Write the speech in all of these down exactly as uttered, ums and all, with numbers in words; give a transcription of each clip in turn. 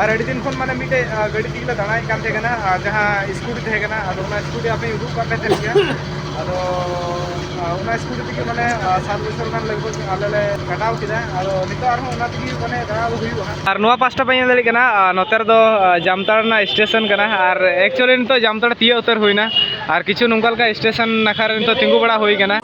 ᱟᱨ ᱟᱹᱰᱤ ᱫᱤᱱ ᱠᱷᱚᱱ ᱢᱟᱱᱮ ᱢᱤᱫᱴᱮᱡ ᱟᱹᱰᱤ ᱫᱤᱱ ᱞᱮ ᱫᱟᱬᱟᱭᱮᱫ ᱠᱟᱱ ᱛᱟᱦᱮᱸ ᱠᱟᱱᱟ, ᱟᱨ ᱡᱟᱦᱟᱸ ᱥᱠᱩᱴᱤ ᱛᱟᱦᱮᱸ ᱠᱟᱱᱟ, ᱟᱫᱚ ᱚᱱᱟ ᱥᱠᱩᱴᱤ ᱟᱯᱮ ᱩᱫᱩᱜ ᱠᱟᱜ ᱯᱮ ᱛᱟᱦᱮᱸ ᱜᱮᱭᱟ᱾ ᱟᱫᱚ ᱚᱱᱟ ᱥᱠᱩᱴᱤ ᱛᱮᱜᱮ ᱢᱟᱱᱮ ᱥᱟᱛ ᱵᱚᱪᱷᱚᱨ ᱜᱟᱱ ᱞᱟᱜᱽ ᱵᱷᱟᱜᱽ ᱟᱞᱮ ᱞᱮ ᱠᱟᱴᱟᱣ ᱠᱮᱫᱟ᱾ ᱟᱫᱚ ᱱᱤᱛᱚᱜ ᱟᱨᱦᱚᱸ ᱚᱱᱟ ᱛᱮᱜᱮ ᱢᱟᱱᱮ ᱫᱟᱬᱟ ᱫᱚ ᱦᱩᱭᱩᱜᱼᱟ ᱦᱟᱸᱜ᱾ ᱟᱨ ᱱᱚᱣᱟ ᱯᱟᱥᱴᱟ ᱯᱮ ᱧᱮᱞ ᱫᱟᱲᱮᱭᱟᱜ ᱠᱟᱱᱟ, ᱱᱚᱛᱮ ᱨᱮᱫᱚ ᱡᱟᱢᱛᱟᱲᱟ ᱨᱮᱱᱟᱜ ᱥᱴᱮᱥᱚᱱ ᱠᱟᱱᱟ᱾ ᱟᱨ actually ᱱᱤᱛᱚᱜ ᱡᱟᱢᱛᱟᱲᱟ ᱛᱤᱭᱳᱜ ᱩᱛᱟᱹᱨ ᱦᱩᱭᱱᱟ, ᱟᱨ ᱠᱤᱪᱷᱩ ᱱᱚᱝᱠᱟ ᱞᱮᱠᱟ ᱥᱴᱮᱥᱚᱱ ᱱᱟᱠᱷᱟ ᱨᱮ ᱱᱤᱛᱚᱜ ᱛᱤᱸᱜᱩ ᱵᱟᱲᱟ ᱦᱩᱭ ᱠᱟᱱᱟ᱾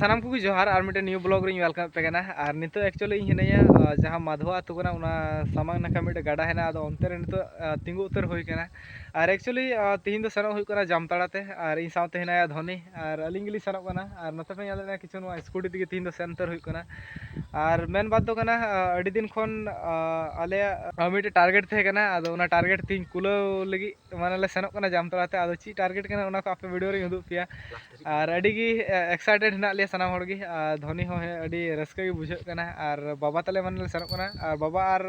ᱥᱟᱱᱟᱢ ᱠᱚᱜᱮ ᱡᱚᱦᱟᱨ, ᱟᱨ ᱢᱤᱫᱴᱮᱱ new vlog ᱨᱮᱧ welcome ᱯᱮ ᱠᱟᱱᱟ᱾ ᱟᱨ ᱱᱤᱛᱚᱜ actually ᱤᱧ ᱦᱤᱱᱟᱹᱧᱟ ᱡᱟᱦᱟᱸ ᱢᱟᱫᱷᱣᱟ ᱟᱹᱛᱩ ᱠᱟᱱᱟ, ᱚᱱᱟ ᱥᱟᱢᱟᱝ ᱱᱟᱠᱷᱟ ᱢᱤᱫᱴᱮᱱ ᱜᱟᱰᱟ ᱦᱮᱱᱟᱜᱼᱟ, ᱟᱫᱚ ᱚᱱᱛᱮ ᱨᱮ ᱱᱤᱛᱚᱜ ᱛᱤᱸᱜᱩ ᱩᱛᱟᱹᱨ ᱦᱩᱭ ᱠᱟᱱᱟ᱾ ᱟᱨ actually ᱛᱤᱦᱤᱧ ᱫᱚ ᱥᱮᱱᱚᱜ ᱦᱩᱭᱩᱜ ᱠᱟᱱᱟ ᱡᱟᱢᱛᱟᱲᱟ ᱛᱮ, ᱟᱨ ᱤᱧ ᱥᱟᱶᱛᱮ ᱦᱮᱱᱟᱭᱟ ᱫᱷᱚᱱᱤ, ᱟᱨ ᱟᱹᱞᱤᱧ ᱜᱮᱞᱤᱧ ᱥᱮᱱᱚᱜ ᱠᱟᱱᱟ᱾ ᱟᱨ ᱱᱚᱛᱮ ᱯᱮ ᱧᱮᱞ ᱫᱟᱲᱮᱭᱟᱜᱼᱟ ᱠᱤᱪᱷᱩ ᱱᱚᱣᱟ ᱥᱠᱩᱴᱤ ᱛᱮᱜᱮ ᱛᱤᱦᱤᱧ ᱫᱚ ᱥᱮᱱ ᱩᱛᱟᱹᱨ ᱦᱩᱭᱩᱜ ᱠᱟᱱᱟ᱾ ᱟᱨ ᱢᱮᱱ ᱵᱟᱛ ᱫᱚ ᱠᱟᱱᱟ, ᱟᱹᱰᱤ ᱫᱤᱱ ᱠᱷᱚᱱ ᱟᱞᱮᱭᱟᱜ ᱢᱤᱫᱴᱮᱱ target ᱛᱟᱦᱮᱸ ᱠᱟᱱᱟ, ᱟᱫᱚ ᱚᱱᱟ target ᱛᱤᱦᱤᱧ ᱠᱩᱞᱟᱹᱣ ᱞᱟᱹᱜᱤᱫ ᱢᱟᱱᱮ ᱞᱮ ᱥᱮᱱᱚᱜ ᱠᱟᱱᱟ ᱡᱟᱢᱛᱟᱲᱟ ᱛᱮ᱾ ᱟᱫᱚ ᱪᱮᱫ target ᱠᱟᱱᱟ ᱚᱱᱟ ᱠᱚ ᱟᱯᱮ video ᱨᱮᱧ ᱩᱫᱩᱜ ᱯᱮᱭᱟ᱾ ᱟᱨ ᱟᱹᱰᱤ ᱜᱮ excited ᱦᱮᱱᱟᱜ ᱞᱮᱭᱟ ᱥᱟᱱᱟᱢ ᱦᱚᱲ ᱜᱮ᱾ ᱟᱨ ᱫᱷᱚᱱᱤ ᱦᱚᱸ ᱟᱹᱰᱤ ᱨᱟᱹᱥᱠᱟᱹ ᱜᱮ ᱵᱩᱡᱷᱟᱹᱜ ᱠᱟᱱᱟ, ᱟᱨ ᱵᱟᱵᱟ ᱛᱟᱞᱮ ᱢᱟᱱᱮ ᱞᱮ ᱥᱮᱱᱚᱜ ᱠᱟᱱᱟ᱾ ᱟᱨ ᱵᱟᱵᱟ ᱟᱨ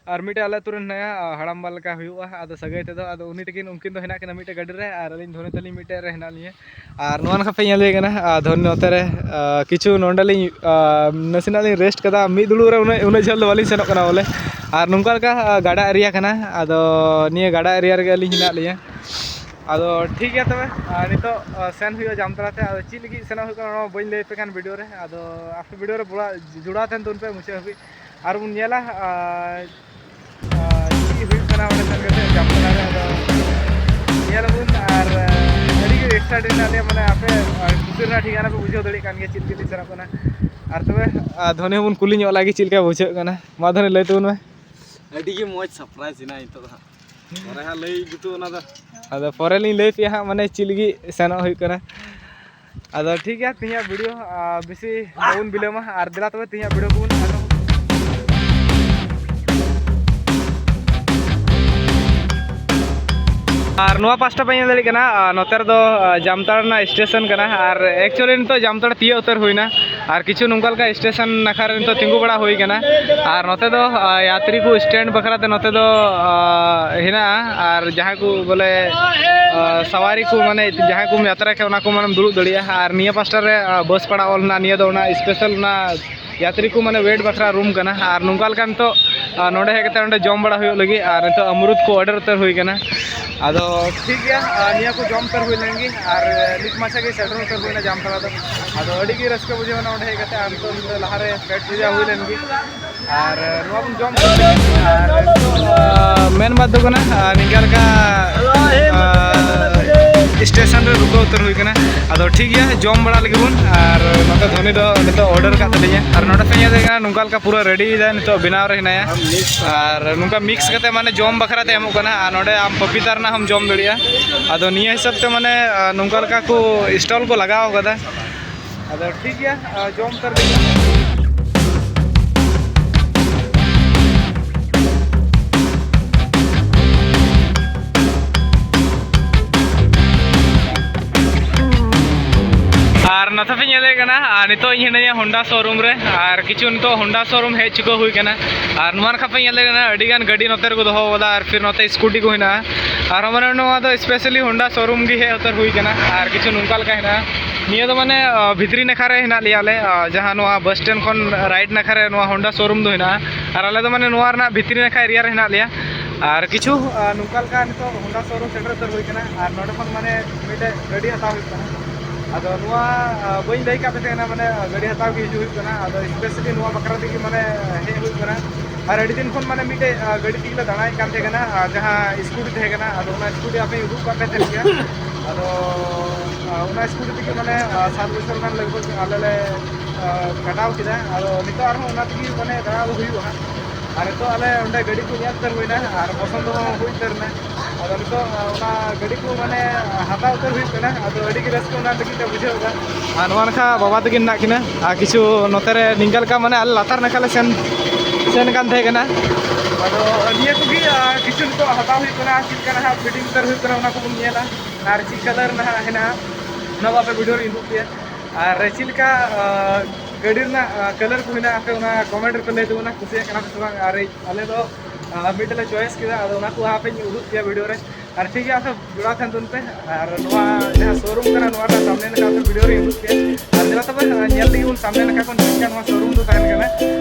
ᱟᱨ ᱢᱤᱫᱴᱮᱡ ᱟᱞᱮ ᱟᱹᱛᱩ ᱨᱮᱱ ᱦᱮᱱᱟᱭᱟ, ᱦᱟᱲᱟᱢᱵᱟ ᱞᱮᱠᱟ ᱦᱩᱭᱩᱜᱼᱟ, ᱟᱫᱚ ᱥᱟᱹᱜᱟᱹᱭ ᱛᱮᱫᱚ᱾ ᱟᱫᱚ ᱩᱱᱤ ᱛᱟᱹᱠᱤᱱ, ᱩᱱᱠᱤᱱ ᱫᱚ ᱦᱮᱱᱟᱜ ᱠᱤᱱᱟ ᱢᱤᱫᱴᱮᱡ ᱜᱟᱹᱰᱤ ᱨᱮ, ᱟᱨ ᱟᱹᱞᱤᱧ ᱫᱷᱚᱱᱤ ᱛᱟᱹᱞᱤᱧ ᱢᱤᱫᱴᱮᱡ ᱨᱮ ᱦᱮᱱᱟᱜ ᱞᱤᱧᱟᱹ᱾ ᱟᱨ ᱱᱚᱣᱟ ᱱᱟᱠᱷᱟ ᱯᱮ ᱧᱮᱞ ᱫᱟᱲᱮᱭᱟᱜ ᱠᱟᱱᱟ, ᱟᱨ ᱫᱷᱚᱱᱤ ᱱᱚᱛᱮ ᱨᱮ, ᱟᱨ ᱠᱤᱪᱷᱩ ᱱᱚᱰᱮ ᱞᱤᱧ, ᱟᱨ ᱱᱟᱥᱮᱱᱟᱜ ᱞᱤᱧ rest ᱠᱟᱫᱟ᱾ ᱢᱤᱫ ᱫᱩᱲᱩᱵ ᱨᱮ ᱩᱱᱟᱹᱜ, ᱩᱱᱟᱹᱜ ᱡᱷᱟᱹᱞ ᱫᱚ ᱵᱟᱹᱞᱤᱧ ᱥᱮᱱᱚᱜ ᱠᱟᱱᱟ ᱵᱚᱞᱮ᱾ ᱟᱨ ᱱᱚᱝᱠᱟ ᱞᱮᱠᱟ, ᱟᱨ ᱜᱟᱰᱟ area ᱠᱟᱱᱟ, ᱟᱫᱚ ᱱᱤᱭᱟᱹ ᱜᱟᱰᱟ area ᱨᱮᱜᱮ ᱟᱹᱞᱤᱧ ᱦᱮᱱᱟᱜ ᱞᱤᱧᱟᱹ᱾ ᱟᱫᱚ ᱴᱷᱤᱠ ᱜᱮᱭᱟ ᱛᱚᱵᱮ, ᱟᱨ ᱱᱤᱛᱚᱜ, ᱟᱨ ᱥᱮᱱ ᱦᱩᱭᱩᱜᱼᱟ ᱡᱟᱢᱛᱟᱲᱟ ᱛᱮ᱾ ᱟᱫᱚ ᱪᱮᱫ ᱞᱟᱹᱜᱤᱫ ᱥᱮᱱᱚᱜ ᱦᱩᱭᱩᱜ ᱠᱟᱱᱟ ᱚᱱᱟ ᱵᱟᱹᱧ ᱞᱟᱹᱭ ᱟᱯᱮ ᱠᱟᱱ video ᱨᱮ, ᱟᱫᱚ ᱟᱯᱮ video ᱨᱮ ᱯᱩᱨᱟᱹ ᱡᱚᱲᱟᱣ ᱛᱟᱦᱮᱱ ᱛᱟᱵᱚᱱ ᱯᱮ ᱢᱩᱪᱟᱹᱫ ᱦᱟᱹᱵᱤᱡ᱾ ᱟᱨ ᱵᱚᱱ ᱧᱮᱞᱟ, ᱟᱨ, ᱟᱨ ᱪᱮᱫ ᱦᱩᱭᱩᱜ ᱠᱟᱱᱟ ᱚᱸᱰᱮ ᱥᱮᱱ ᱠᱟᱛᱮ ᱡᱟᱢᱛᱟᱲᱟ ᱨᱮ᱾ ᱟᱫᱚ ᱧᱮᱞ ᱟᱵᱚᱱ, ᱟᱨ, ᱟᱨ ᱟᱹᱰᱤ ᱜᱮ excited ᱢᱮᱱᱟᱜ ᱞᱮᱭᱟ, ᱢᱟᱱᱮ ᱟᱯᱮ, ᱟᱨ ᱠᱩᱥᱤ ᱨᱮᱱᱟᱜ ᱴᱷᱤᱠᱟᱹᱱᱟ ᱯᱮ ᱵᱩᱡᱷᱟᱹᱣ ᱫᱟᱲᱮᱭᱟᱜ ᱠᱟᱱ ᱜᱮᱭᱟ ᱪᱮᱫ ᱞᱟᱹᱜᱤᱫ ᱞᱮ ᱥᱮᱱᱚᱜ ᱠᱟᱱᱟ᱾ ᱟᱨ ᱛᱚᱵᱮ, ᱟᱨ ᱫᱷᱚᱱᱤ ᱦᱚᱸᱵᱚᱱ ᱠᱩᱞᱤ ᱧᱚᱜ ᱞᱟᱜᱮ ᱪᱮᱫ ᱞᱮᱠᱟ ᱵᱩᱡᱷᱟᱹᱜ ᱠᱟᱱᱟ᱾ ᱢᱟ ᱫᱷᱚᱱᱤ, ᱞᱟᱹᱭ ᱛᱟᱵᱚᱱ ᱢᱮ᱾ ᱟᱹᱰᱤ ᱜᱮ ᱢᱚᱡᱽ surprise ᱦᱮᱱᱟᱜᱼᱟ ᱱᱤᱛᱚᱜ ᱫᱚ ᱦᱟᱸᱜ᱾ ᱯᱚᱨᱮ ᱦᱟᱸᱜ ᱞᱟᱹᱭ ᱜᱮᱛᱚ ᱚᱱᱟ ᱫᱚ᱾ ᱟᱫᱚ ᱯᱚᱨᱮ ᱞᱤᱧ ᱞᱟᱹᱭ ᱯᱮᱭᱟ ᱦᱟᱸᱜ, ᱢᱟᱱᱮ ᱪᱮᱫ ᱞᱟᱹᱜᱤᱫ ᱥᱮᱱᱚᱜ ᱦᱩᱭᱩᱜ ᱠᱟᱱᱟ᱾ ᱟᱫᱚ ᱴᱷᱤᱠ ᱜᱮᱭᱟ, ᱛᱮᱦᱮᱧᱟᱜ video, ᱟᱨ, ᱵᱮᱥᱤ ᱵᱟᱵᱚᱱ ᱵᱤᱞᱚᱢᱟ, ᱟᱨ ᱫᱮᱞᱟ ᱛᱚᱵᱮ ᱛᱮᱦᱮᱧᱟᱜ video ᱠᱚᱵᱚᱱ ᱟᱨᱦᱚᱸ᱾ ᱟᱨ ᱱᱚᱣᱟ ᱯᱟᱥᱴᱟ ᱯᱮ ᱧᱮᱞ ᱫᱟᱲᱮᱭᱟᱜ ᱠᱟᱱᱟ, ᱟᱨ ᱱᱚᱛᱮ ᱨᱮᱫᱚ, ᱟᱨ, ᱡᱟᱢᱛᱟᱲᱟ ᱨᱮᱱᱟᱜ ᱥᱴᱮᱥᱚᱱ ᱠᱟᱱᱟ᱾ ᱟᱨ actually ᱱᱤᱛᱚᱜ ᱡᱟᱢᱛᱟᱲᱟ ᱛᱤᱭᱳᱜ ᱩᱛᱟᱹᱨ ᱦᱩᱭᱱᱟ, ᱟᱨ ᱠᱤᱪᱷᱩ ᱱᱚᱝᱠᱟ ᱞᱮᱠᱟ ᱥᱴᱮᱥᱚᱱ ᱱᱟᱠᱷᱟ ᱨᱮ ᱱᱤᱛᱚᱜ ᱛᱤᱸᱜᱩ ᱵᱟᱲᱟ ᱦᱩᱭ ᱠᱟᱱᱟ᱾ ᱟᱨ ᱱᱚᱛᱮ ᱫᱚ, ᱟᱨ, ᱭᱟᱛᱨᱤ ᱠᱚ stand ᱵᱟᱠᱷᱨᱟ ᱛᱮ ᱱᱚᱛᱮ ᱫᱚ, ᱟᱨ, ᱦᱮᱱᱟᱜᱼᱟ᱾ ᱟᱨ ᱡᱟᱦᱟᱸᱭ ᱠᱚ ᱵᱚᱞᱮ, ᱟᱨ, ᱥᱟᱣᱟᱨᱤ ᱠᱚ, ᱢᱟᱱᱮ ᱡᱟᱦᱟᱸᱭ ᱠᱚᱢ ᱭᱟᱛᱨᱟ ᱠᱷᱟᱱ ᱚᱱᱟ ᱠᱚ ᱢᱟᱱᱮᱢ ᱫᱩᱲᱩᱵ ᱫᱟᱲᱮᱭᱟᱜᱼᱟ᱾ ᱟᱨ ᱱᱤᱭᱟᱹ ᱯᱟᱥᱴᱟ ᱨᱮ, ᱟᱨ, ᱵᱟᱥ ᱯᱟᱲᱟᱣ ᱚᱞ ᱦᱮᱱᱟᱜᱼᱟ, ᱱᱤᱭᱟᱹ ᱫᱚ ᱚᱱᱟ special ᱚᱱᱟ ᱭᱟᱛᱨᱤ ᱠᱚ ᱢᱟᱱᱮ ᱣᱮᱴ ᱵᱟᱠᱷᱨᱟ ᱨᱩᱢ ᱠᱟᱱᱟ᱾ ᱟᱨ ᱱᱚᱝᱠᱟ ᱞᱮᱠᱟ ᱱᱤᱛᱚᱜ ᱱᱚᱰᱮ ᱦᱮᱡ ᱠᱟᱛᱮ ᱱᱚᱰᱮ ᱡᱚᱢ ᱵᱟᱲᱟ ᱦᱩᱭᱩᱜ ᱞᱟᱹᱜᱤᱫ᱾ ᱟᱨ ᱱᱤᱛᱚᱜ ᱟᱢᱨᱩᱫ ᱠᱚ ᱚᱰᱟᱨ ᱩᱛᱟᱹᱨ ᱦᱩᱭ ᱠᱟᱱᱟ᱾ ᱟᱫᱚ ᱴᱷᱤᱠ ᱜᱮᱭᱟ, ᱱᱤᱭᱟᱹ ᱠᱚ ᱡᱚᱢ ᱩᱛᱟᱹᱨ ᱦᱩᱭ ᱞᱮᱱ ᱜᱮ᱾ ᱟᱨ ᱱᱤᱛ ᱢᱟᱪᱷᱟ ᱜᱮ ᱥᱮᱴᱮᱨ ᱩᱛᱟᱹᱨ ᱦᱩᱭᱱᱟ ᱡᱟᱢᱛᱟᱲᱟ ᱫᱚ᱾ ᱟᱫᱚ ᱟᱹᱰᱤ ᱜᱮ ᱨᱟᱹᱥᱠᱟᱹ ᱵᱩᱡᱷᱟᱹᱣ ᱮᱱᱟ ᱚᱸᱰᱮ ᱦᱮᱡ ᱠᱟᱛᱮ᱾ ᱟᱨ ᱱᱤᱛᱚᱜ ᱞᱟᱦᱟᱨᱮ ᱯᱮᱴ ᱯᱩᱡᱟ ᱦᱩᱭ ᱞᱮᱱ ᱜᱮ᱾ ᱟᱨ ᱱᱚᱣᱟ ᱵᱚᱱ ᱡᱚᱢ ᱠᱮᱫᱟ᱾ ᱟᱨ ᱱᱤᱛᱚᱜ, ᱟᱨ ᱢᱮᱱ ᱵᱟᱫ ᱫᱚ ᱠᱟᱱᱟ, ᱟᱨ ᱱᱤᱝᱠᱟ ᱞᱮᱠᱟ, ᱟᱨ ᱥᱴᱮᱥᱚᱱ ᱨᱮ ᱨᱩᱠᱟᱹᱣ ᱩᱛᱟᱹᱨ ᱦᱩᱭ ᱠᱟᱱᱟ᱾ ᱟᱫᱚ ᱴᱷᱤᱠ ᱜᱮᱭᱟ, ᱡᱚᱢ ᱵᱟᱲᱟ ᱞᱮᱜᱮ ᱵᱚᱱ᱾ ᱟᱨ ᱱᱚᱛᱮ ᱫᱷᱚᱱᱤ ᱫᱚ ᱱᱤᱛᱚᱜ ᱚᱰᱟᱨ ᱠᱟᱫ ᱛᱟᱹᱞᱤᱧᱟ᱾ ᱟᱨ ᱱᱚᱰᱮ ᱯᱮ ᱧᱮᱞ ᱫᱟᱲᱮᱭᱟᱜ ᱠᱟᱱᱟ, ᱱᱚᱝᱠᱟ ᱞᱮᱠᱟ ᱯᱩᱨᱟᱹ ᱨᱮᱰᱤᱭᱮᱫᱟᱭ, ᱱᱤᱛᱚᱜ ᱵᱮᱱᱟᱣ ᱨᱮ ᱦᱮᱱᱟᱭᱟ᱾ ᱟᱨ ᱱᱚᱝᱠᱟ ᱢᱤᱠᱥ ᱠᱟᱛᱮ ᱢᱟᱱᱮ ᱡᱚᱢ ᱵᱟᱠᱷᱨᱟ ᱛᱮ ᱮᱢᱚᱜ ᱠᱟᱱᱟ᱾ ᱟᱨ ᱱᱚᱰᱮ ᱟᱢ ᱯᱟᱯᱤᱛᱟ ᱨᱮᱱᱟᱜ ᱦᱚᱸᱢ ᱡᱚᱢ ᱫᱟᱲᱮᱭᱟᱜᱼᱟ᱾ ᱟᱫᱚ ᱱᱤᱭᱟᱹ ᱦᱤᱥᱟᱹᱵ ᱛᱮ ᱢᱟᱱᱮ, ᱱᱚᱝᱠᱟ ᱞᱮᱠᱟ ᱠᱚ ᱥᱴᱚᱞ ᱠᱚ ᱞᱟᱜᱟᱣ ᱠᱟᱫᱟ᱾ ᱟᱫᱚ ᱴᱷᱤᱠ ᱜᱮᱭᱟ, ᱡᱚᱢ ᱩᱛᱟᱹᱨ ᱞᱮᱜᱮ᱾ ᱟᱨ ᱱᱚᱛᱮ ᱯᱮ ᱧᱮᱞᱮᱫ ᱠᱟᱱᱟ, ᱟᱨ ᱱᱤᱛᱚᱜ ᱤᱧ ᱦᱤᱱᱟᱹᱧᱟ ᱦᱳᱱᱰᱟ ᱥᱳᱨᱩᱢ ᱨᱮ᱾ ᱟᱨ ᱠᱤᱪᱷᱩ ᱱᱤᱛᱚᱜ ᱦᱳᱱᱰᱟ ᱥᱳᱨᱩᱢ ᱦᱮᱡ ᱪᱩᱠᱟᱹ ᱦᱩᱭ ᱠᱟᱱᱟ᱾ ᱟᱨ ᱱᱚᱣᱟ ᱱᱟᱠᱷᱟ ᱯᱮ ᱧᱮᱞᱮᱫ ᱠᱟᱱᱟ, ᱟᱹᱰᱤ ᱜᱟᱱ ᱜᱟᱹᱰᱤ ᱱᱚᱛᱮ ᱨᱮᱠᱚ ᱫᱚᱦᱚ ᱠᱟᱫᱟ᱾ ᱟᱨ ᱯᱷᱤᱨ ᱱᱚᱛᱮ ᱥᱠᱩᱴᱤ ᱠᱚ ᱦᱮᱱᱟᱜᱼᱟ᱾ ᱟᱨᱦᱚᱸ ᱢᱟᱱᱮ ᱱᱚᱣᱟ ᱫᱚ ᱥᱯᱮᱥᱟᱞᱤ ᱦᱳᱱᱰᱟ ᱥᱳᱨᱩᱢ ᱜᱮ ᱦᱮᱡ ᱩᱛᱟᱹᱨ ᱦᱩᱭ ᱠᱟᱱᱟ᱾ ᱟᱨ ᱠᱤᱪᱷᱩ ᱱᱚᱝᱠᱟ ᱞᱮᱠᱟ ᱦᱮᱱᱟᱜᱼᱟ᱾ ᱱᱤᱭᱟᱹ ᱫᱚ ᱢᱟᱱᱮ, ᱟᱸ, ᱵᱷᱤᱛᱨᱤ ᱱᱟᱠᱷᱟ ᱨᱮ ᱦᱮᱱᱟᱜ ᱞᱮᱭᱟ ᱟᱞᱮ, ᱟᱸ, ᱡᱟᱦᱟᱸ ᱱᱚᱣᱟ ᱵᱟᱥ ᱥᱴᱮᱱᱰ ᱠᱷᱚᱱ ᱨᱟᱭᱤᱴ ᱱᱟᱠᱷᱟ ᱨᱮ ᱱᱚᱣᱟ ᱦᱳᱱᱰᱟ ᱥᱳᱨᱩᱢ ᱫᱚ ᱦᱮᱱᱟᱜᱼᱟ᱾ ᱟᱨ ᱟᱞᱮ ᱫᱚ ᱢᱟᱱᱮ ᱱᱚᱣᱟ ᱨᱮᱱᱟᱜ ᱵᱷᱤᱛᱨᱤ ᱱᱟᱠᱷᱟ ᱮᱨᱤᱭᱟ ᱨᱮ ᱦᱮᱱᱟᱜ ᱞᱮᱭᱟ᱾ ᱟᱨ ᱠᱤᱪᱷᱩ, ᱟᱸ, ᱱᱚᱝᱠᱟ ᱞᱮᱠᱟ ᱱᱤᱛᱚᱜ ᱦᱳᱱᱰᱟ ᱥᱳᱨᱩᱢ ᱥᱮᱴᱮᱨ ᱩᱛᱟᱹᱨ ᱦᱩᱭ ᱠᱟᱱᱟ᱾ ᱟᱨ ᱱᱚᱰᱮ ᱠᱷᱚᱱ ᱢᱟᱱᱮ ᱢᱤᱫᱴᱮᱡ ᱜᱟᱹᱰᱤ ᱦᱟᱛᱟᱣ ᱦᱩᱭᱩᱜ ᱠᱟᱱᱟ᱾ ᱟᱫᱚ ᱱᱚᱣᱟ, ᱟᱸ, ᱵᱟᱹᱧ ᱞᱟᱹᱭ ᱠᱟᱜ ᱯᱮ ᱛᱟᱦᱮᱱᱟ, ᱢᱟᱱᱮ ᱜᱟᱹᱰᱤ ᱦᱟᱛᱟᱣ ᱜᱮ ᱦᱤᱡᱩᱜ ᱦᱩᱭᱩᱜ ᱠᱟᱱᱟ᱾ ᱟᱫᱚ ᱥᱯᱮᱥᱟᱞᱤ ᱱᱚᱣᱟ ᱵᱟᱠᱷᱨᱟ ᱛᱮᱜᱮ ᱢᱟᱱᱮ ᱦᱮᱡ ᱦᱩᱭᱩᱜ ᱠᱟᱱᱟ᱾ ᱟᱨ ᱟᱹᱰᱤ ᱫᱤᱱ ᱠᱷᱚᱱ ᱢᱟᱱᱮ ᱢᱤᱫᱴᱮᱡ, ᱟᱸ, ᱜᱟᱹᱰᱤ ᱛᱮᱜᱮ ᱞᱮ ᱫᱟᱬᱟᱭᱮᱫ ᱠᱟᱱ ᱛᱟᱦᱮᱸ ᱠᱟᱱᱟ, ᱟᱨ ᱡᱟᱦᱟᱸ ᱥᱠᱩᱴᱤ ᱛᱟᱦᱮᱸ ᱠᱟᱱᱟ, ᱟᱫᱚ ᱚᱱᱟ ᱥᱠᱩᱴᱤ ᱟᱯᱮᱧ ᱩᱫᱩᱜ ᱠᱟᱜ ᱯᱮ ᱛᱟᱦᱮᱸ ᱜᱮᱭᱟ᱾ ᱟᱫᱚ, ᱟᱸ, ᱚᱱᱟ ᱥᱠᱩᱴᱤ ᱛᱮᱜᱮ ᱢᱟᱱᱮ, ᱟᱸ, ᱥᱟᱛ ᱵᱚᱪᱷᱚᱨ ᱜᱟᱱ ᱞᱟᱜᱽ ᱵᱷᱟᱜᱽ ᱟᱞᱮ ᱞᱮ, ᱟᱸ, ᱠᱟᱴᱟᱣ ᱠᱮᱫᱟ᱾ ᱟᱫᱚ ᱱᱤᱛᱚᱜ ᱟᱨᱦᱚᱸ ᱚᱱᱟ ᱛᱮᱜᱮ ᱢᱟᱱᱮ ᱫᱟᱬᱟ ᱫᱚ ᱦᱩᱭᱩᱜᱼᱟ ᱦᱟᱸᱜ᱾ ᱟᱨ ᱱᱤᱛᱚᱜ ᱟᱞᱮ ᱚᱸᱰᱮ ᱜᱟᱹᱰᱤ ᱠᱚ ᱧᱮᱞ ᱩᱛᱟᱹᱨ ᱦᱩᱭᱱᱟ, ᱟᱨ ᱯᱚᱥᱚᱱᱫ ᱦᱚᱸ ᱦᱩᱭ ᱩᱛᱟᱹᱨ ᱮᱱᱟ᱾ ᱟᱫᱚ ᱱᱤᱛᱚᱜ, ᱟᱸ, ᱚᱱᱟ ᱜᱟᱹᱰᱤ ᱠᱚ ᱢᱟᱱᱮ ᱦᱟᱛᱟᱣ ᱩᱛᱟᱹᱨ ᱦᱩᱭᱩᱜ ᱠᱟᱱᱟ᱾ ᱟᱫᱚ ᱟᱹᱰᱤ ᱜᱮ ᱨᱟᱹᱥᱠᱟᱹ ᱚᱱᱟ ᱞᱟᱹᱜᱤᱫ ᱛᱮ ᱵᱩᱡᱷᱟᱹᱣ ᱮᱫᱟ᱾ ᱟᱨ ᱱᱚᱣᱟ ᱱᱟᱠᱷᱟ ᱵᱟᱵᱟ ᱛᱟᱹᱠᱤᱱ ᱢᱮᱱᱟᱜ ᱠᱤᱱᱟ᱾ ᱟᱨ ᱠᱤᱪᱷᱩ ᱱᱚᱛᱮ ᱨᱮ ᱱᱤᱝᱠᱟ ᱞᱮᱠᱟ ᱢᱟᱱᱮ ᱟᱞᱮ ᱞᱟᱛᱟᱨ ᱱᱟᱠᱷᱟ ᱞᱮ ᱥᱮᱱ, ᱥᱮᱱ ᱠᱟᱱ ᱛᱟᱦᱮᱸ ᱠᱟᱱᱟ᱾ ᱟᱫᱚ ᱱᱤᱭᱟᱹ ᱠᱚᱜᱮ, ᱟᱨ ᱠᱤᱪᱷᱩ ᱱᱤᱛᱚᱜ ᱦᱟᱛᱟᱣ ᱦᱩᱭᱩᱜ ᱠᱟᱱᱟ, ᱪᱮᱫ ᱞᱮᱠᱟ ᱱᱟᱦᱟᱜ ᱯᱷᱤᱴᱤᱝ ᱩᱛᱟᱹᱨ ᱦᱩᱭᱩᱜ ᱠᱟᱱᱟ, ᱚᱱᱟ ᱠᱚᱵᱚᱱ ᱧᱮᱞᱟ᱾ ᱟᱨ ᱪᱮᱫ ᱠᱟᱞᱟᱨ ᱱᱟᱦᱟᱜ ᱦᱮᱱᱟᱜᱼᱟ, ᱚᱱᱟ ᱫᱚ ᱟᱯᱮ ᱵᱷᱤᱰᱤᱭᱳ ᱨᱮ ᱩᱫᱩᱜ ᱯᱮᱭᱟ᱾ ᱟᱨ ᱪᱮᱫ ᱞᱮᱠᱟ, ᱟᱨ ᱜᱟᱹᱰᱤ ᱨᱮᱱᱟᱜ, ᱟᱨ ᱠᱟᱞᱟᱨ ᱠᱚ ᱦᱮᱱᱟᱜᱼᱟ, ᱟᱯᱮ ᱚᱱᱟ ᱠᱚᱢᱮᱱᱴ ᱨᱮᱯᱮ ᱞᱟᱹᱭ ᱛᱟᱵᱚᱱᱟ, ᱠᱩᱥᱤᱭᱟᱜ ᱠᱟᱱᱟ ᱯᱮ ᱥᱮ ᱵᱟᱝ? ᱟᱨ ᱟᱞᱮ ᱫᱚ, ᱟᱨ ᱢᱤᱫᱴᱮᱱ ᱞᱮ ᱪᱚᱭᱮᱥ ᱠᱮᱫᱟ, ᱟᱫᱚ ᱚᱱᱟ ᱠᱚ ᱦᱟᱸᱜ ᱯᱮ ᱩᱫᱩᱜ ᱯᱮᱭᱟ ᱵᱷᱤᱰᱤᱭᱳ ᱨᱮ᱾ ᱟᱨ ᱴᱷᱤᱠ ᱜᱮᱭᱟ, ᱟᱯᱮ ᱡᱚᱲᱟᱣ ᱛᱟᱦᱮᱱ ᱛᱟᱵᱚᱱ ᱯᱮ᱾ ᱟᱨ ᱱᱚᱣᱟ ᱡᱟᱦᱟᱸ ᱥᱳᱨᱩᱢ ᱠᱟᱱᱟ, ᱱᱚᱣᱟ ᱨᱮᱱᱟᱜ ᱥᱟᱢᱱᱮ ᱱᱟᱠᱷᱟ ᱟᱯᱮ ᱵᱷᱤᱰᱤᱭᱳ ᱨᱮ ᱩᱫᱩᱜ ᱯᱮ᱾ ᱟᱨ ᱫᱮᱞᱟ ᱛᱚᱵᱮ, ᱧᱮᱞ ᱞᱟᱹᱜᱤᱫ ᱵᱚᱱ ᱥᱟᱢᱱᱮ ᱱᱟᱠᱷᱟ ᱠᱷᱚᱱ ᱪᱮᱫ ᱞᱮᱠᱟ ᱱᱚᱣᱟ ᱥᱳᱨᱩᱢ ᱫᱚ ᱛᱟᱦᱮᱱ ᱠᱟᱱᱟ᱾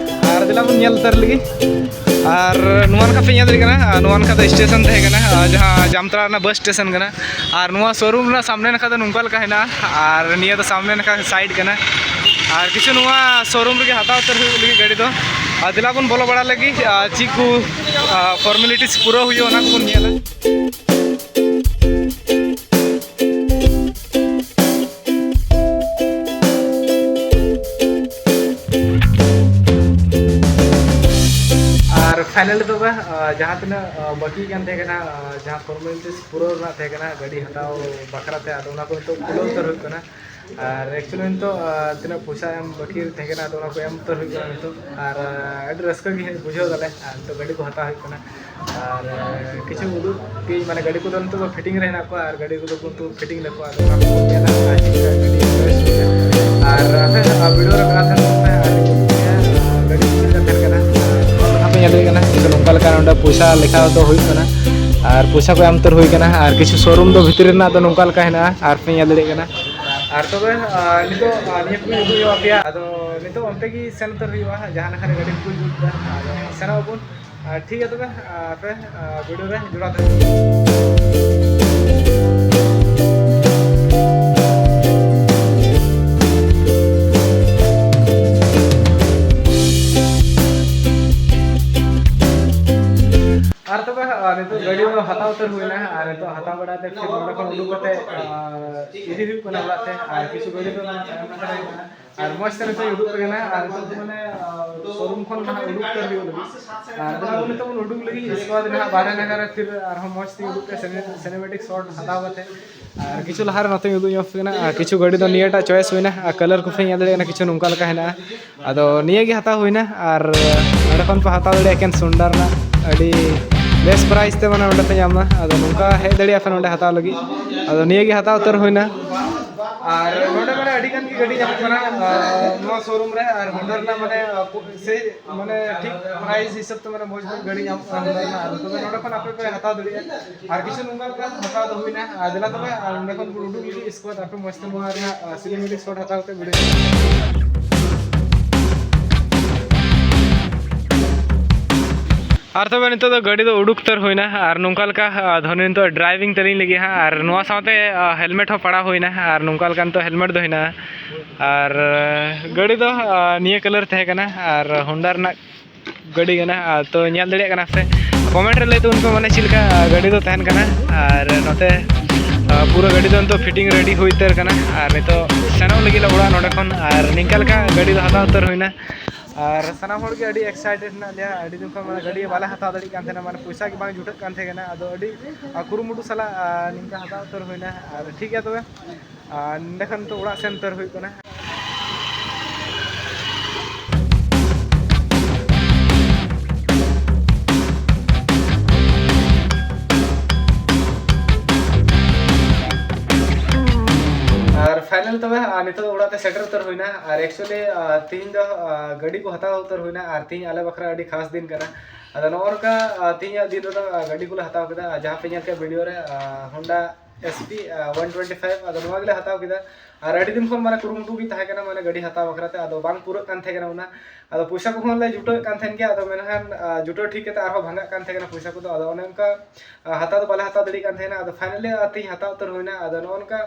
ᱟᱨ ᱫᱮᱞᱟ ᱵᱚᱱ ᱧᱮᱞ ᱩᱛᱟᱹᱨ ᱞᱮᱜᱮ᱾ ᱟᱨ ᱱᱚᱣᱟ ᱱᱟᱠᱷᱟ ᱯᱮ ᱧᱮᱞ ᱫᱟᱲᱮᱭᱟᱜ ᱠᱟᱱᱟ, ᱟᱨ ᱱᱚᱣᱟ ᱱᱟᱠᱷᱟ ᱫᱚ ᱥᱴᱮᱥᱚᱱ ᱛᱟᱦᱮᱸ ᱠᱟᱱᱟ, ᱟᱨ ᱡᱟᱦᱟᱸ ᱡᱟᱢᱛᱟᱲᱟ ᱨᱮᱱᱟᱜ ᱵᱟᱥ ᱥᱴᱮᱥᱚᱱ ᱠᱟᱱᱟ᱾ ᱟᱨ ᱱᱚᱣᱟ ᱥᱳᱨᱩᱢ ᱨᱮᱱᱟᱜ ᱥᱟᱢᱱᱮ ᱱᱟᱠᱷᱟ ᱫᱚ ᱱᱚᱝᱠᱟ ᱞᱮᱠᱟ ᱦᱮᱱᱟᱜᱼᱟ, ᱟᱨ ᱱᱤᱭᱟᱹ ᱫᱚ ᱥᱟᱢᱱᱮ ᱱᱟᱠᱷᱟ ᱥᱟᱭᱤᱰ ᱠᱟᱱᱟ᱾ ᱟᱨ ᱠᱤᱪᱷᱩ ᱱᱚᱣᱟ ᱥᱳᱨᱩᱢ ᱨᱮᱜᱮ ᱦᱟᱛᱟᱣ ᱩᱛᱟᱹᱨ ᱦᱩᱭᱩᱜ ᱞᱟᱹᱜᱤᱫ ᱜᱟᱹᱰᱤ ᱫᱚ᱾ ᱟᱨ ᱫᱮᱞᱟ ᱵᱚᱱ ᱵᱚᱞᱚ ᱵᱟᱲᱟ ᱞᱮᱜᱮ, ᱟᱨ ᱪᱮᱫ ᱠᱚ, ᱟᱨ, ᱯᱷᱚᱨᱢᱮᱞᱤᱴᱤᱥ ᱯᱩᱨᱟᱹᱣ ᱦᱩᱭᱩᱜᱼᱟ, ᱚᱱᱟ ᱠᱚᱵᱚᱱ ᱧᱮᱞᱟ᱾ ᱟᱨ ᱯᱷᱟᱭᱱᱟᱞᱤ ᱛᱚᱵᱮ, ᱟᱨ, ᱡᱟᱦᱟᱸ ᱛᱤᱱᱟᱹᱜ, ᱟᱨ, ᱵᱟᱹᱠᱤ ᱠᱟᱱ ᱛᱟᱦᱮᱸ ᱠᱟᱱᱟ, ᱟᱨ, ᱡᱟᱦᱟᱸ ᱯᱷᱚᱨᱢᱮᱞᱤᱴᱤᱥ ᱯᱩᱨᱟᱹᱣ ᱨᱮᱱᱟᱜ ᱛᱟᱦᱮᱸ ᱠᱟᱱᱟ ᱜᱟᱹᱰᱤ ᱦᱟᱛᱟᱣ ᱵᱟᱠᱷᱨᱟ ᱛᱮ, ᱟᱫᱚ ᱚᱱᱟ ᱠᱚ ᱱᱤᱛᱚᱜ ᱯᱩᱨᱟᱹᱣ ᱩᱛᱟᱹᱨ ᱦᱩᱭᱩᱜ ᱠᱟᱱᱟ᱾ ᱟᱨ ᱮᱠᱪᱩᱭᱮᱞᱤ ᱱᱤᱛᱚᱜ, ᱟᱨ, ᱛᱤᱱᱟᱹᱜ ᱯᱚᱭᱥᱟ ᱮᱢ ᱵᱟᱹᱠᱤ ᱛᱟᱦᱮᱸ ᱠᱟᱱᱟ, ᱟᱫᱚ ᱚᱱᱟ ᱠᱚ ᱮᱢ ᱩᱛᱟᱹᱨ ᱦᱩᱭᱩᱜ ᱠᱟᱱᱟ ᱱᱤᱛᱚᱜ᱾ ᱟᱨ, ᱟᱨ, ᱟᱹᱰᱤ ᱨᱟᱹᱥᱠᱟᱹ ᱜᱮ ᱵᱩᱡᱷᱟᱹᱣ ᱫᱟᱞᱮ, ᱟᱨ ᱱᱤᱛᱚᱜ ᱜᱟᱹᱰᱤ ᱠᱚ ᱦᱟᱛᱟᱣ ᱦᱩᱭᱩᱜ ᱠᱟᱱᱟ᱾ ᱟᱨ, ᱟᱨ, ᱠᱤᱪᱷᱩ ᱩᱫᱩᱜ ᱠᱤ, ᱢᱟᱱᱮ, ᱜᱟᱹᱰᱤ ᱠᱚᱫᱚ ᱱᱤᱛᱚᱜ ᱫᱚ ᱯᱷᱤᱴᱤᱝ ᱨᱮ ᱦᱮᱱᱟᱜ ᱠᱚᱣᱟ, ᱟᱨ ᱜᱟᱹᱰᱤ ᱠᱚᱫᱚ ᱠᱤᱱᱛᱩ ᱯᱷᱤᱴᱤᱝ ᱫᱟᱠᱚ, ᱟᱫᱚ ᱚᱱᱟ ᱠᱚ ᱧᱮᱞᱟ ᱟᱨ ᱪᱮᱫ ᱞᱮᱠᱟ ᱜᱟᱹᱰᱤ ᱵᱮᱥ ᱦᱩᱭᱩᱜᱼᱟ᱾ ᱟᱨ ᱟᱯᱮ, ᱟᱨ, ᱵᱷᱤᱰᱤᱭᱳ ᱨᱮ ᱢᱮᱱᱟᱜ ᱠᱷᱟᱱ ᱯᱮ, ᱟᱨ ᱜᱟᱹᱰᱤ ᱪᱮᱫ ᱞᱮᱠᱟ ᱛᱟᱦᱮᱸ ᱠᱟᱱᱟ, ᱟᱨ ᱚᱱᱟ ᱯᱮ ᱧᱮᱞ ᱫᱟᱲᱮᱭᱟᱜ ᱠᱟᱱᱟ᱾ ᱱᱤᱛᱚᱜ ᱱᱚᱝᱠᱟ ᱞᱮᱠᱟ ᱱᱚᱰᱮ ᱯᱚᱭᱥᱟ ᱞᱮᱠᱷᱟ ᱫᱚ ᱦᱩᱭᱩᱜ ᱠᱟᱱᱟ, ᱟᱨ ᱯᱚᱭᱥᱟ ᱠᱚ ᱮᱢ ᱩᱛᱟᱹᱨ ᱦᱩᱭ ᱠᱟᱱᱟ, ᱟᱨ ᱠᱤᱪᱷᱩ ᱥᱳᱨᱩᱢ ᱫᱚ ᱵᱷᱤᱛᱤᱨ ᱨᱮᱱᱟᱜ ᱫᱚ ᱱᱚᱝᱠᱟ ᱞᱮᱠᱟ ᱦᱮᱱᱟᱜᱼᱟ, ᱟᱨ ᱯᱮ ᱧᱮᱞ ᱫᱟᱲᱮᱭᱟᱜ ᱠᱟᱱᱟ᱾ ᱟᱨ ᱛᱚᱵᱮ, ᱟᱨ, ᱱᱤᱛᱚᱜ, ᱟᱨ, ᱱᱤᱭᱟᱹ ᱠᱚᱜᱮ ᱩᱫᱩᱜ ᱟᱯᱮᱭᱟ᱾ ᱟᱫᱚ ᱱᱤᱛᱚᱜ ᱚᱱᱛᱮ ᱜᱮ ᱥᱮᱱ ᱩᱛᱟᱹᱨ ᱦᱩᱭᱩᱜᱼᱟ, ᱡᱟᱦᱟᱸ ᱱᱟᱠᱷᱟ ᱨᱮ ᱜᱟᱹᱰᱤ ᱠᱚ ᱡᱩᱛ ᱮᱫᱟ᱾ ᱟᱫᱚ ᱥᱮᱱᱚᱜ ᱟᱵᱚᱱ᱾ ᱟᱨ ᱴᱷᱤᱠ ᱜᱮᱭᱟ ᱛᱚᱵᱮ, ᱟᱨ ᱟᱯᱮ, ᱟᱨ, ᱵᱷᱤᱰᱤᱭᱳ ᱨᱮ ᱡᱚᱲᱟᱣ ᱛᱟᱦᱮᱱ᱾ ᱟᱨ ᱛᱚᱵᱮ, ᱟᱨ, ᱱᱤᱛᱚᱜ ᱜᱟᱹᱰᱤ ᱫᱚ ᱦᱟᱛᱟᱣ ᱩᱛᱟᱹᱨ ᱦᱩᱭᱱᱟ, ᱟᱨ ᱱᱤᱛᱚᱜ ᱦᱟᱛᱟᱣ ᱵᱟᱲᱟ ᱛᱮ ᱯᱷᱤᱨ ᱱᱚᱸᱰᱮ ᱠᱷᱚᱱ ᱩᱰᱩᱠ ᱠᱟᱛᱮ, ᱟᱨ, ᱤᱫᱤ ᱦᱩᱭᱩᱜ ᱠᱟᱱᱟ ᱚᱲᱟᱜ ᱛᱮ᱾ ᱟᱨ ᱠᱤᱪᱷᱩ ᱜᱟᱹᱰᱤ ᱫᱚ ᱱᱚᱣᱟ ᱛᱟᱭᱚᱢ ᱱᱟᱠᱷᱟ ᱨᱮ ᱢᱮᱱᱟᱜᱼᱟ᱾ ᱟᱨ ᱢᱚᱡᱽ ᱛᱮ ᱱᱤᱛᱚᱜ ᱩᱰᱩᱠ ᱠᱟᱱᱟ, ᱟᱨ ᱱᱤᱛᱚᱜ ᱫᱚ ᱢᱟᱱᱮ, ᱟᱨ, ᱥᱳᱨᱩᱢ ᱠᱷᱚᱱ ᱱᱟᱦᱟᱜ ᱩᱰᱩᱠ ᱩᱛᱟᱹᱨ ᱦᱩᱭᱩᱜ ᱞᱟᱹᱜᱤᱫ᱾ ᱟᱨ ᱱᱤᱛᱚᱜ ᱵᱚᱱ ᱱᱤᱛᱚᱜ ᱵᱚᱱ ᱩᱰᱩᱠ ᱞᱟᱹᱜᱤᱫ, ᱤᱥᱠᱮ ᱵᱟᱫᱽ ᱱᱟᱦᱟᱜ ᱵᱟᱨᱦᱮ ᱱᱟᱠᱷᱟ ᱨᱮ ᱯᱷᱤᱨ ᱟᱨᱦᱚᱸ ᱢᱚᱡᱽ ᱛᱮ ᱩᱰᱩᱠ ᱛᱮ ᱥᱤᱱᱮ-, ᱥᱤᱱᱮᱢᱮᱴᱤᱠ ᱥᱚᱴ ᱦᱟᱛᱟᱣ ᱠᱟᱛᱮ᱾ ᱟᱨ ᱠᱤᱪᱷᱩ ᱞᱟᱦᱟ ᱨᱮ ᱱᱚᱛᱮᱧ ᱩᱫᱩᱜ ᱧᱚᱜ ᱟᱯᱮ ᱠᱟᱱᱟ, ᱟᱨ ᱠᱤᱪᱷᱩ ᱜᱟᱹᱰᱤ ᱫᱚ ᱱᱤᱭᱟᱹᱴᱟᱜ ᱪᱚᱭᱮᱥ ᱦᱩᱭᱱᱟ, ᱟᱨ ᱠᱟᱞᱟᱨ ᱠᱚᱯᱮ ᱧᱮᱞ ᱫᱟᱲᱮᱭᱟᱜ ᱠᱟᱱᱟ, ᱠᱤᱪᱷᱩ ᱱᱚᱝᱠᱟ ᱞᱮᱠᱟ ᱦᱮᱱᱟᱜᱼᱟ᱾ ᱟᱫᱚ ᱱᱤᱭᱟᱹ ᱜᱮ ᱦᱟᱛᱟᱣ ᱦᱩᱭᱱᱟ, ᱟᱨ ᱱᱚᱸᱰᱮ ᱠᱷᱚᱱ ᱯᱮ ᱦᱟᱛᱟᱣ ᱫᱟᱲᱮᱭᱟᱜᱼᱟ ᱮᱠᱮᱱ ᱥᱩᱱᱰᱟ ᱨᱮᱱᱟᱜ ᱟᱹᱰᱤ ᱵᱮᱥ ᱯᱨᱟᱭᱤᱥ ᱛᱮ ᱢᱟᱱᱮ ᱱᱚᱸᱰᱮ ᱯᱮ ᱧᱟᱢᱟ᱾ ᱟᱫᱚ ᱱᱚᱝᱠᱟ ᱦᱮᱡ ᱫᱟᱲᱮᱭᱟᱜᱼᱟ ᱯᱮ ᱱᱚᱸᱰᱮ ᱦᱟᱛᱟᱣ ᱞᱟᱹᱜᱤᱫ᱾ ᱟᱫᱚ ᱱᱤᱭᱟᱹ ᱜᱮ ᱦᱟᱛᱟᱣ ᱩᱛᱟᱹᱨ ᱦᱩᱭᱱᱟ᱾ ᱟᱨ ᱱᱚᱰᱮ ᱢᱟᱱᱮ ᱟᱹᱰᱤ ᱜᱟᱱ ᱜᱮ ᱜᱟᱹᱰᱤ ᱧᱟᱢᱚᱜ ᱠᱟᱱᱟ, ᱟᱨ ᱱᱚᱣᱟ ᱥᱳᱨᱩᱢ ᱨᱮ᱾ ᱟᱨ ᱦᱚᱱᱰᱟ ᱨᱮᱱᱟᱜ ᱢᱟᱱᱮ ᱥᱮ ᱢᱟᱱᱮ ᱴᱷᱤᱠ ᱯᱨᱟᱭᱤᱥ ᱦᱤᱥᱟᱹᱵ ᱛᱮ ᱢᱟᱱᱮ ᱢᱚᱡᱽ ᱢᱚᱡᱽ ᱜᱟᱹᱰᱤ ᱧᱟᱢᱚᱜ ᱠᱟᱱᱟ ᱦᱚᱱᱰᱟ ᱨᱮᱱᱟᱜ᱾ ᱟᱨ ᱛᱚᱵᱮ ᱱᱚᱰᱮ ᱠᱷᱚᱱ ᱟᱯᱮ ᱯᱮ ᱦᱟᱛᱟᱣ ᱫᱟᱲᱮᱭᱟᱜᱼᱟ᱾ ᱟᱨ ᱠᱤᱪᱷᱩ ᱱᱚᱝᱠᱟ ᱞᱮᱠᱟ ᱦᱟᱛᱟᱣ ᱫᱚ ᱦᱩᱭᱱᱟ᱾ ᱟᱨ ᱫᱮᱞᱟ ᱛᱚᱵᱮ ᱟᱨ ᱱᱚᱰᱮ ᱠᱷᱚᱱ ᱵᱚᱱ ᱩᱰᱩᱠ ᱞᱟᱹᱜᱤᱫ ᱥᱠᱚᱴ, ᱟᱯᱮ ᱢᱚᱡᱽ ᱛᱮ ᱱᱚᱣᱟ ᱨᱮᱱᱟᱜ ᱥᱤᱱᱮᱢᱮᱴᱤᱠ ᱥᱠᱚᱴ ᱦᱟᱛᱟᱣ ᱠᱟᱛᱮ ᱵᱷᱤᱰᱤᱭᱳ᱾ ᱟᱨ ᱛᱚᱵᱮ ᱱᱤᱛᱚᱜ ᱫᱚ ᱜᱟᱹᱰᱤ ᱫᱚ ᱩᱰᱩᱠ ᱩᱛᱟᱹᱨ ᱦᱩᱭᱱᱟ᱾ ᱟᱨ ᱱᱚᱝᱠᱟ ᱞᱮᱠᱟ, ᱟ, ᱫᱷᱚᱱᱤ ᱱᱤᱛᱚᱜ ᱰᱨᱟᱭᱵᱷᱤᱝ ᱛᱟᱹᱞᱤᱧ ᱞᱟᱹᱜᱤᱫ ᱦᱟᱸᱜ᱾ ᱟᱨ ᱱᱚᱣᱟ ᱥᱟᱶᱛᱮ, ᱟ, ᱦᱮᱞᱢᱮᱴ ᱦᱚᱸ ᱯᱟᱲᱟᱣ ᱦᱩᱭᱱᱟ᱾ ᱟᱨ ᱱᱚᱝᱠᱟ ᱞᱮᱠᱟ ᱱᱤᱛᱚᱜ ᱦᱮᱞᱢᱮᱴ ᱫᱚ ᱦᱮᱱᱟᱜᱼᱟ᱾ ᱟᱨ, ᱟ, ᱜᱟᱹᱰᱤ ᱫᱚ, ᱟ, ᱱᱤᱭᱟᱹ ᱠᱟᱞᱟᱨ ᱛᱟᱦᱮᱸ ᱠᱟᱱᱟ᱾ ᱟᱨ ᱦᱚᱱᱰᱟ ᱨᱮᱱᱟᱜ ᱜᱟᱹᱰᱤ ᱠᱟᱱᱟ᱾ ᱟᱨ ᱛᱚ ᱧᱮᱞ ᱫᱟᱲᱮᱭᱟᱜ ᱠᱟᱱᱟ ᱯᱮ, ᱠᱚᱢᱮᱱᱴ ᱨᱮ ᱞᱟᱹᱭ ᱛᱟᱵᱚᱱ ᱯᱮ, ᱢᱟᱱᱮ ᱪᱮᱫ ᱞᱮᱠᱟ, ᱟ, ᱜᱟᱹᱰᱤ ᱫᱚ ᱛᱟᱦᱮᱱ ᱠᱟᱱᱟ᱾ ᱟᱨ ᱱᱚᱛᱮ, ᱟ, ᱯᱩᱨᱟᱹ ᱜᱟᱹᱰᱤ ᱫᱚ ᱱᱤᱛᱚᱜ ᱯᱷᱤᱴᱤᱝ ᱨᱮᱰᱤ ᱦᱩᱭ ᱩᱛᱟᱹᱨ ᱠᱟᱱᱟ᱾ ᱟᱨ ᱱᱤᱛᱚᱜ ᱥᱮᱱᱚᱜ ᱞᱟᱹᱜᱤᱫ ᱞᱮ ᱚᱲᱟᱜ ᱱᱚᱰᱮ ᱠᱷᱚᱱ᱾ ᱟᱨ ᱱᱤᱝᱠᱟ ᱞᱮᱠᱟ ᱜᱟᱹᱰᱤ ᱫᱚ ᱦᱟᱛᱟᱣ ᱩᱛᱟᱹᱨ ᱦᱩᱭᱱᱟ᱾ ᱟᱨ ᱥᱟᱱᱟᱢ ᱦᱚᱲ ᱜᱮ ᱟᱹᱰᱤ ᱮᱠᱥᱟᱭᱴᱮᱰ ᱦᱮᱱᱟᱜ ᱞᱮᱭᱟ᱾ ᱟᱹᱰᱤ ᱫᱤᱱ ᱠᱷᱚᱱ ᱢᱟᱱᱮ ᱜᱟᱹᱰᱤ ᱵᱟᱞᱮ ᱦᱟᱛᱟᱣ ᱫᱟᱲᱮᱭᱟᱜ ᱠᱟᱱ ᱛᱟᱦᱮᱱᱟ, ᱢᱟᱱᱮ ᱯᱚᱭᱥᱟ ᱜᱮ ᱵᱟᱝ ᱡᱩᱴᱟᱹᱜ ᱠᱟᱱ ᱛᱟᱦᱮᱸ ᱠᱟᱱᱟ᱾ ᱟᱫᱚ ᱟᱹᱰᱤ, ᱟ, ᱠᱩᱨᱩᱢᱩᱴᱩ ᱥᱟᱞᱟᱜ, ᱟ, ᱱᱤᱝᱠᱟ ᱦᱟᱛᱟᱣ ᱩᱛᱟᱹᱨ ᱦᱩᱭᱱᱟ᱾ ᱟᱨ ᱴᱷᱤᱠ ᱜᱮᱭᱟ ᱛᱚᱵᱮ, ᱟ, ᱱᱚᱸᱰᱮ ᱠᱷᱚᱱ ᱛᱚ ᱚᱲᱟᱜ ᱥᱮᱱ ᱩᱛᱟᱹᱨ ᱦᱩᱭᱩᱜ ᱠᱟᱱᱟ᱾ ᱟᱨ ᱯᱷᱟᱭᱱᱟᱞ ᱛᱚᱵᱮ, ᱟ, ᱱᱤᱛᱚᱜ ᱫᱚ ᱚᱲᱟᱜ ᱛᱮ ᱥᱮᱴᱮᱨ ᱩᱛᱟᱹᱨ ᱦᱩᱭᱱᱟ᱾ ᱟᱨ ᱮᱠᱪᱩᱭᱮᱞᱤ, ᱟ, ᱛᱤᱦᱤᱧ ᱫᱚ, ᱟ, ᱜᱟᱹᱰᱤ ᱠᱚ ᱦᱟᱛᱟᱣ ᱩᱛᱟᱹᱨ ᱦᱩᱭᱱᱟ᱾ ᱟᱨ ᱛᱤᱦᱤᱧ ᱟᱞᱮ ᱵᱟᱠᱷᱨᱟ ᱟᱹᱰᱤ ᱠᱷᱟᱥ ᱫᱤᱱ ᱠᱟᱱᱟ᱾ ᱟᱫᱚ ᱱᱚᱜᱼᱚ ᱱᱚᱝᱠᱟ, ᱟ, ᱛᱤᱦᱤᱧᱟᱜ ᱫᱤᱱ ᱨᱮᱫᱚ, ᱟ, ᱜᱟᱹᱰᱤ ᱠᱚᱞᱮ ᱦᱟᱛᱟᱣ ᱠᱮᱫᱟ᱾ ᱟᱨ ᱡᱟᱦᱟᱸ ᱯᱮ ᱧᱮᱞ ᱠᱮᱫ ᱵᱷᱤᱰᱤᱭᱳ ᱨᱮ, ᱟ, ᱦᱚᱱᱰᱟ ᱮᱥ ᱯᱤ, ᱟ, ᱚᱣᱟᱱ ᱴᱩᱭᱮᱱᱴᱤ ᱯᱷᱟᱭᱤᱵᱷ, ᱟᱫᱚ ᱱᱚᱣᱟ ᱜᱮᱞᱮ ᱦᱟᱛᱟᱣ ᱠᱮᱫᱟ᱾ ᱟᱨ ᱟᱹᱰᱤ ᱫᱤᱱ ᱠᱷᱚᱱ ᱢᱟᱱᱮ ᱠᱩᱨᱩᱢᱩᱴᱩ ᱜᱮ ᱛᱟᱦᱮᱸ ᱠᱟᱱᱟ, ᱢᱟᱱᱮ ᱜᱟᱹᱰᱤ ᱦᱟᱛᱟᱣ ᱵᱟᱠᱷᱨᱟ ᱛᱮ, ᱟᱫᱚ ᱵᱟᱝ ᱯᱩᱨᱟᱹᱜ ᱠᱟᱱ ᱛᱟᱦᱮᱸ ᱠᱟᱱᱟ ᱚᱱᱟ᱾ ᱟᱫᱚ ᱯᱚᱭᱥᱟ ᱠᱚᱦᱚᱸ ᱞᱮ ᱡᱩᱴᱟᱹᱣᱮᱫ ᱠᱟᱱ ᱛᱟᱦᱮᱸᱱ ᱜᱮᱭᱟ, ᱟᱫᱚ ᱢᱮᱱᱠᱷᱟᱱ, ᱟ, ᱡᱩᱴᱟᱹᱣ ᱴᱷᱤᱠ ᱠᱟᱛᱮ ᱟᱨᱦᱚᱸ ᱵᱷᱟᱜᱟᱜ ᱠᱟᱱ ᱛᱟᱦᱮᱸ ᱠᱟᱱᱟ ᱯᱚᱭᱥᱟ ᱠᱚᱫᱚ᱾ ᱟᱫᱚ ᱚᱱᱮ ᱚᱱᱠᱟ, ᱟ, ᱦᱟᱛᱟᱣ ᱫᱚ ᱵᱟᱞᱮ ᱦᱟᱛᱟᱣ ᱫᱟᱲᱮᱭᱟᱜ ᱠᱟᱱ ᱛᱟᱦᱮᱱᱟ᱾ ᱟᱫᱚ ᱯᱷᱟᱭᱱᱟᱞᱤ, ᱟ, ᱛᱮᱦᱮᱧ ᱦᱟᱛᱟᱣ ᱩᱛᱟᱹᱨ ᱦᱩᱭᱱᱟ᱾ ᱟᱫᱚ ᱱᱚᱜᱼᱚ ᱱᱚᱝᱠᱟ,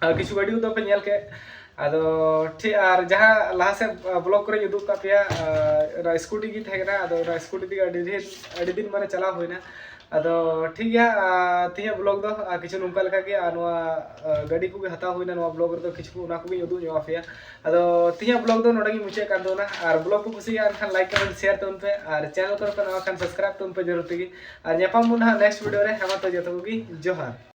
ᱟᱨ ᱠᱤᱪᱷᱩ ᱜᱟᱹᱰᱤ ᱠᱚᱫᱚ ᱯᱮ ᱧᱮᱞ ᱠᱮᱫ᱾ ᱟᱫᱚ ᱴᱷᱤᱠ, ᱟᱨ ᱡᱟᱦᱟᱸ ᱞᱟᱦᱟ ᱥᱮᱫ, ᱟ, ᱵᱞᱚᱜ ᱠᱚᱨᱮᱧ ᱩᱫᱩᱜ ᱟᱠᱟᱫ ᱯᱮᱭᱟ, ᱟ, ᱚᱱᱟ ᱥᱠᱩᱴᱤ ᱜᱮ ᱛᱟᱦᱮᱸ ᱠᱟᱱᱟ᱾ ᱟᱫᱚ ᱚᱱᱟ ᱥᱠᱩᱴᱤ ᱛᱮᱜᱮ ᱟᱹᱰᱤ ᱫᱤᱱ, ᱟᱹᱰᱤ ᱫᱤᱱ ᱢᱟᱱᱮ ᱪᱟᱞᱟᱣ ᱦᱩᱭᱱᱟ᱾ ᱟᱫᱚ ᱴᱷᱤᱠ ᱜᱮᱭᱟ, ᱟ, ᱛᱮᱦᱮᱧᱟᱜ ᱵᱞᱚᱜ ᱫᱚ, ᱟ, ᱠᱤᱪᱷᱩ ᱱᱚᱝᱠᱟ ᱞᱮᱠᱟ ᱜᱮ᱾ ᱟᱨ ᱱᱚᱣᱟ, ᱟ, ᱜᱟᱹᱰᱤ ᱠᱚᱜᱮ ᱦᱟᱛᱟᱣ ᱦᱩᱭᱱᱟ ᱱᱚᱣᱟ ᱵᱞᱚᱜ ᱨᱮᱫᱚ, ᱠᱤᱪᱷᱩ ᱚᱱᱟ ᱠᱚᱜᱮᱧ ᱩᱫᱩᱜ ᱧᱚᱜ ᱟᱯᱮᱭᱟ᱾ ᱟᱫᱚ ᱛᱮᱦᱮᱧᱟᱜ ᱵᱞᱚᱜ ᱫᱚ ᱱᱚᱰᱮ ᱜᱮᱧ ᱢᱩᱪᱟᱹᱫ ᱠᱟᱱ ᱛᱟᱵᱚᱱᱟ᱾ ᱟᱨ ᱵᱞᱚᱜ ᱯᱮ ᱠᱩᱥᱤᱭᱟᱜᱼᱟ ᱮᱱᱠᱷᱟᱱ ᱞᱟᱭᱤᱠ, ᱠᱚᱢᱮᱱᱴ, ᱥᱮᱭᱟᱨ ᱛᱟᱵᱚᱱ ᱯᱮ᱾ ᱟᱨ ᱪᱮᱱᱮᱞ ᱠᱚᱨᱮ ᱯᱮ ᱱᱟᱣᱟ ᱠᱷᱟᱱ ᱥᱟᱵᱥᱠᱨᱟᱭᱤᱵ ᱛᱟᱵᱚᱱ ᱯᱮ ᱡᱚᱨᱩᱨ ᱛᱮᱜᱮ᱾ ᱟᱨ ᱧᱟᱯᱟᱢ ᱵᱚᱱ ᱱᱟᱦᱟᱜ ᱱᱮᱠᱥᱴ ᱵᱷᱤᱰᱤᱭᱳ ᱨᱮ᱾ ᱦᱮᱸ ᱢᱟ ᱛᱚ ᱡᱚᱛᱚ ᱠᱚᱜᱮ ᱡᱚᱦᱟᱨ᱾